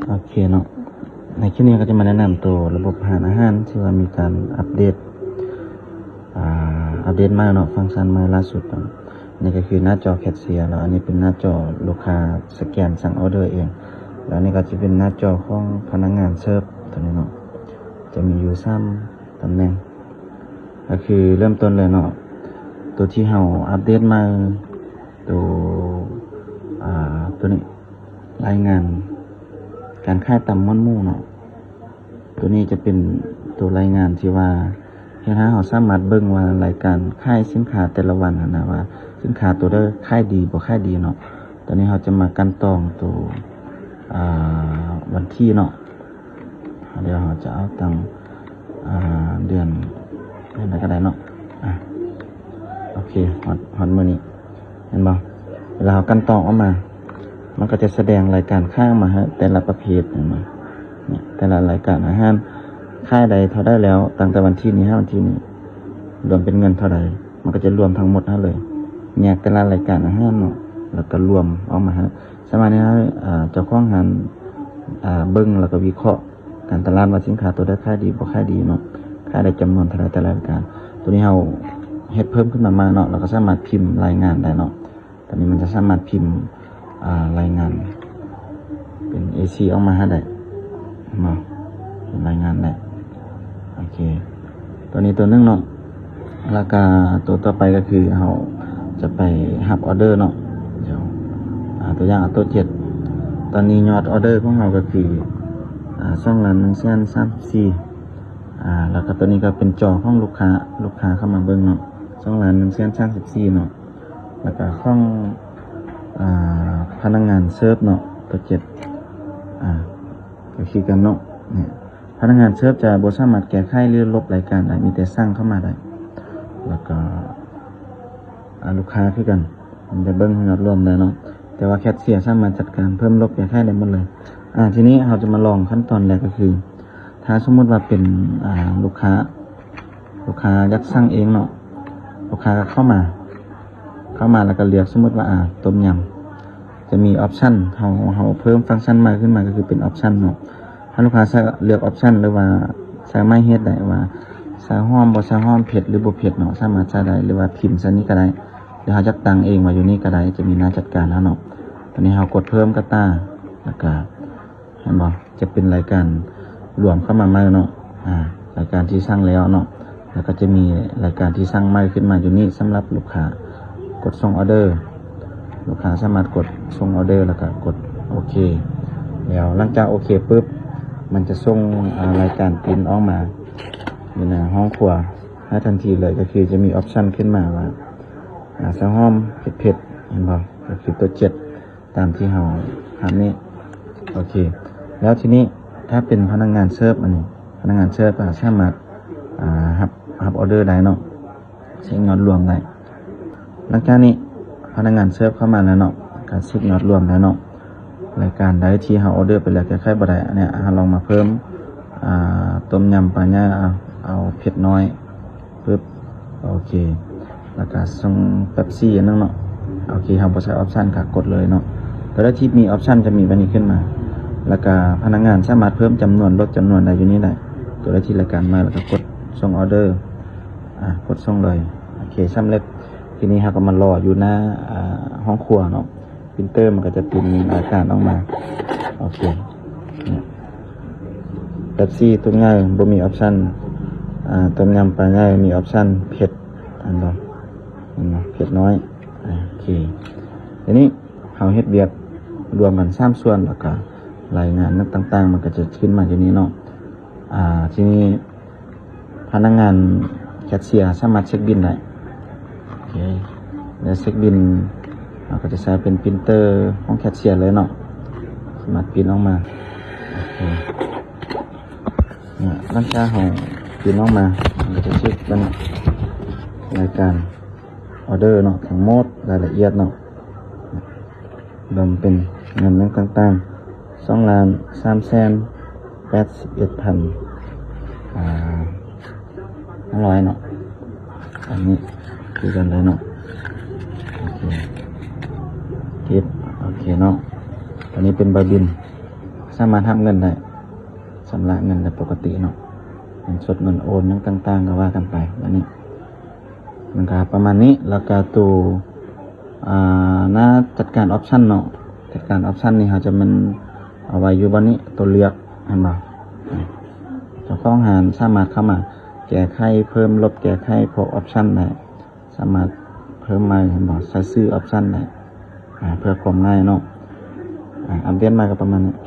ໂອເຄເນາະ ໃນຄລິບນີ້ກໍຈະມາແນະນຳໂຕລະບົບຮ້ານອາຫານທີ່ວ່າມີການອັບເດດ ອ່າ ອັບເດດໃໝ່ເນາະ ຟັງຊັນໃໝ່ລ່າສຸດເນາະ. ນີ້ກໍຄືໜ້າຈໍແຄຊເຊຍ ແລ້ວອັນນີ້ເປັນໜ້າຈໍລູກຄ້າສະແກນສັ່ງອໍເດີເອງ ແລ້ວອັນນີ້ກໍຈະເປັນໜ້າຈໍຂອງພະນັກງານເສີບໂຕນີ້ເນາະ ຈະມີຢູ່ສາມຕຳແໜ່ງ ກໍຄືເລີ່ມຕົ້ນເລີຍເນາະ ໂຕທີ່ເຮົາອັບເດດໃໝ່ ໂຕ ອ່າ ໂຕນີ້ ລາຍງານການຂາຍຕຳມ່ວນໝູເນາະ. ໂຕນີ້ຈະເປັນໂຕລາຍງານທີ່ວ່າເຮັດໃຫ້ເຮົາສາມາດເບິ່ງວ່າລາຍການຂາຍສິນຄ້າແຕ່ລະວັນຫັ້ນນະ ວ່າສິນຄ້າໂຕໃດຂາຍດີບໍ່ຂາຍດີເນາະ. ຕອນນີ້ເຮົາຈະມາກັ່ນຕອງໂຕ ອ່າ ວັນທີເນາະ. ດຽວເຮົາຈະເອົາຕັ້ງ ອ່າ ເດືອນ ເດືອນໃດກໍໄດ້ເນາະ. ອ່າ ໂອເຄ ຮອດ ຮອດມື້ນີ້ ເຫັນບໍ່? ເວລາເຮົາກັ່ນຕອງອອກມາ ມັນກໍຈະສະແດງລາຍການຂາຍອອກມາໃຫ້ແຕ່ລະປະເພດ ເຫັນບໍ່? ນີ້ ແຕ່ລະລາຍການອາຫານຂາຍໄດ້ເທົ່າໃດແລ້ວ ຕັ້ງແຕ່ວັນທີນີ້ຫາວັນທີນີ້ ລວມເປັນເງິນເທົ່າໃດ ມັນກໍຈະລວມທັງໝົດຫັ້ນເລີຍ ແຍກແຕ່ລະລາຍການອາຫານເນາະ ແລ້ວກໍລວມອອກມາໃຫ້ ສາມາດເຮັດໃຫ້ ເຈົ້າຂອງຮ້ານ ເບິ່ງ ແລ້ວກໍວິເຄາະ ການຕະຫຼາດວ່າສິນຄ້າໂຕໃດຂາຍດີບໍ່ຂາຍດີເນາະ ຂາຍໄດ້ຈຳນວນເທົ່າໃດແຕ່ລະລາຍການ. ໂຕນີ້ເຮົາເຮັດເພີ່ມຂຶ້ນມາໃໝ່ເນາະ ແລ້ວກໍສາມາດພິມລາຍງານໄດ້ເນາະ. ຕອນນີ້ມັນຈະສາມາດພິມ ອ່າ ລາຍງານເປັນເອສີ່ອອກມາໃຫ້ໄດ້ເນາະ ເປັນລາຍງານໄດ້. ໂອເຄ ໂຕນີ້ໂຕໜຶ່ງເນາະ ແລ້ວກະໂຕຕໍ່ໄປກໍຄືເຮົາຈະໄປຮັບອອເດີເນາະ. ດຽວ ອ່າ ຕົວຢ່າງເອົາໂຕເຈັດ ຕອນນີ້ຍອດອອເດີຂອງເຮົາກໍຄື ອ່າ ສອງລ້ານໜຶ່ງແສນສາມສິບສີ່ ອ່າ ແລ້ວກໍໂຕນີ້ກໍເປັນຈໍຂອງລູກຄ້າ ລູກຄ້າເຂົ້າມາເບິ່ງເນາະ ສອງລ້ານໜຶ່ງແສນສາມສິບສີ່ເນາະ. ແລ້ວກໍຂອງ ອ່າ ພະນັກງານເສີບເນາະ ໂຕເຈັດ ອ່າ ກໍຄືກັນເນາະ. ນີ້ ພະນັກງານເສີບຈະບໍ່ສາມາດແກ້ໄຂ ຫຼື ລົບລາຍການໄດ້ ມີແຕ່ສັ່ງເຂົ້າມາໄດ້ ແລ້ວກໍ ອ່າ ລູກຄ້າຄືກັນ ມັນຈະເບິ່ງຍອດລວມໄດ້ເນາະ ແຕ່ວ່າແຄຊເຊຍສາມາດຈັດການເພີ່ມລົບແກ້ໄຂໄດ້ໝົດເລີຍ. ອ່າ ທີນີ້ເຮົາຈະມາລອງຂັ້ນຕອນແລກ ກໍຄື ຖ້າສົມມຸດວ່າເປັນ ອ່າ ລູກຄ້າ ລູກຄ້າຢາກສັ່ງເອງເນາະ ລູກຄ້າກໍເຂົ້າມາ ເຂົ້າມາແລ້ວກໍເລືອກ ສົມມຸດວ່າ ອ່າ ຕົ້ມຍຳ ຈະມີອອບຊັນ ເຮົາ ເຮົາເພີ່ມຟັງຊັນໃໝ່ຂຶ້ນມາ ກໍຄືເປັນອອບຊັນເນາະ. ຖ້າລູກຄ້າໃຊ້ ເລືອກອອບຊັນ ຫຼືວ່າໃສ່ໄມ້ເຮັດໄດ້ວ່າໃສ່ຫອມບໍ່ໃສ່ຫອມ ເຜັດ ຫຼື ບໍ່ເຜັດເນາະ ສາມາດໃສ່ໄດ້ ຫຼືວ່າພິມໃສ່ນີ້ກໍໄດ້ ຫຼືເຮົາຢາກຕັ້ງເອງວ່າຢູ່ນີ້ກໍໄດ້ ຈະມີໜ້າຈັດການເຮົາເນາະ. ຕອນນີ້ເຮົາກົດເພີ່ມກະຕ່າ ແລ້ວກໍ ເຫັນບໍ່? ຈະເປັນລາຍການລວມເຂົ້າມາໃໝ່ເນາະ ອ່າ ລາຍການທີ່ສັ່ງແລ້ວເນາະ ແລ້ວກໍຈະມີລາຍການທີ່ສັ່ງໃໝ່ຂຶ້ນມາຢູ່ນີ້ ສຳລັບລູກຄ້າກົດສົ່ງອອເດີ ລູກຄ້າສາມາດກົດສົ່ງອອເດີ ແລ້ວກໍກົດໂອເຄ. ແລ້ວຫຼັງຈາກໂອເຄປຶບ ມັນຈະສົ່ງ ອ່າ ລາຍການປິ່ນອອກມາຢູ່ໃນຫ້ອງຄົວໃຫ້ທັນທີເລີຍ ກໍຄືຈະມີອອບຊັນຂຶ້ນມາວ່າ ອ່າ ຊາຫອມເຜັດໆ ເຫັນບໍ່? ກໍຄືຕົວເຈັດ ຕາມທີ່ເຮົາຮັບນີ້ ໂອເຄ. ແລ້ວທີນີ້ຖ້າເປັນພະນັກງານເສີບ ອັນນີ້ພະນັກງານເສີບກໍສາມາດ ອ່າ ຮັບ ຮັບອອເດີໄດ້ເນາະ ເຊັກຍອດລວມໄດ້. ຫຼັງຈາກນີ້ພະນັກງານເສີບເຂົ້າມາແລ້ວເນາະ ການເຊັກຍອດລວມແລ້ວເນາະ ລາຍການໃດທີ່ເຮົາອອເດີໄປແລ້ວແກ້ໄຂບໍ່ໄດ້ ອັນເນີ້ຍເຮົາລອງມາເພີ່ມ ອ່າ ຕົ້ມຍຳປາຍ່າ ເອົາ ເອົາເຜັດນ້ອຍ ປຶບ ໂອເຄ ແລ້ວກະສົ່ງເປັບຊີອັນໜຶ່ງເນາະ ໂອເຄ ເຮົາບໍ່ໃສ່ອອບຊັນ ກະກົດເລີຍເນາະ. ຕົວໃດທີ່ມີອອບຊັນຈະມີແບບນີ້ຂຶ້ນມາ ແລ້ວກະພະນັກງານສາມາດເພີ່ມຈຳນວນ ລົດຈຳນວນໄດ້ຢູ່ນີ້ໄດ້ ຕົວໃດທີ່ລາຍການໃໝ່ ແລ້ວກະກົດສົ່ງອອເດີ ອ່າ ກົດສົ່ງເລີຍ ໂອເຄ ສຳເລັດ. ທີນີ້ເຮົາກໍມາລໍຢູ່ໜ້າ ອ່າ ຫ້ອງຄົວເນາະ ປຣິນເຕີມັນກໍຈະປິ່ນລາຍການອອກມາ ໂອເຄ. ເປັບຊີ ຕຸກໃຫຍ່ບໍ່ມີອອບຊັນ ອ່າ ຕົ້ມຍຳປາໃຫຍ່ມີອອບຊັນເຜັດ ອັນບໍ່ ເຫັນບໍ່ ເຜັດນ້ອຍ ໂອເຄ. ທີນີ້ເຮົາເຮັດວຽກລວມກັນສາມສ່ວນ ແລ້ວກະລາຍງານນັ້ນຕ່າງໆ ມັນກໍຈະຂຶ້ນມາຢູ່ນີ້ເນາະ. ອ່າ ທີນີ້ພະນັກງານແຄຊເຊຍສາມາດເຊັກບິນໄດ້ ໂອເຄ ແລ້ວເຊັກບິນ ເຮົາກໍຈະໃຊ້ເປັນປຣິນເຕີຂອງແຄຊເຊຍເລີຍເນາະ ສາມາດປຣິນອອກມາ ໂອເຄ. ຫຼັງຈາກເຮົາປຣິນອອກມາ ມັນກໍຈະເຊັກເປັນລາຍການອອເດີເນາະ ທັງໝົດ ລາຍລະອຽດເນາະ ລວມເປັນເງິນຫຍັງຕ່າງໆ ສອງລ້ານສາມແສນແປດສິບເອັດພັນ ອ່າ ຫ້າຮ້ອຍເນາະ. ອັນນີ້ຄືກັນເລີຍເນາະ ໂອເຄ ເກັບ ໂອເຄເນາະ. ອັນນີ້ເປັນໃບບິນ ສາມາດຮັບເງິນໄດ້ ຊຳລະເງິນໄດ້ປົກກະຕິເນາະ ເງິນສົດ ເງິນໂອນ ຫຍັງຕ່າງໆ ກໍວ່າກັນໄປ. ອັນນີ້ມັນກໍປະມານນີ້ ແລ້ວກໍໂຕ ອ່າ ໜ້າຈັດການອອບຊັນເນາະ ຈັດການອອບຊັນນີ້ ເຮົາຈະແມ່ນເອົາໄວ້ຢູ່ບ່ອນນີ້ ໂຕເລືອກ ເຫັນບໍ່? ເຈົ້າຂອງຮ້ານສາມາດເຂົ້າມາແກ້ໄຂ ເພີ່ມ ລົບ ແກ້ໄຂພວກອອບຊັນໄດ້ ສາມາດເພີ່ມໃໝ່ ເຫັນບໍ່? ໃສ່ຊື່ອອບຊັນໄດ້ ອ່າ ເພື່ອຄວາມງ່າຍເນາະ. ອ່າ ອັບເດດມາກໍປະມານນີ້.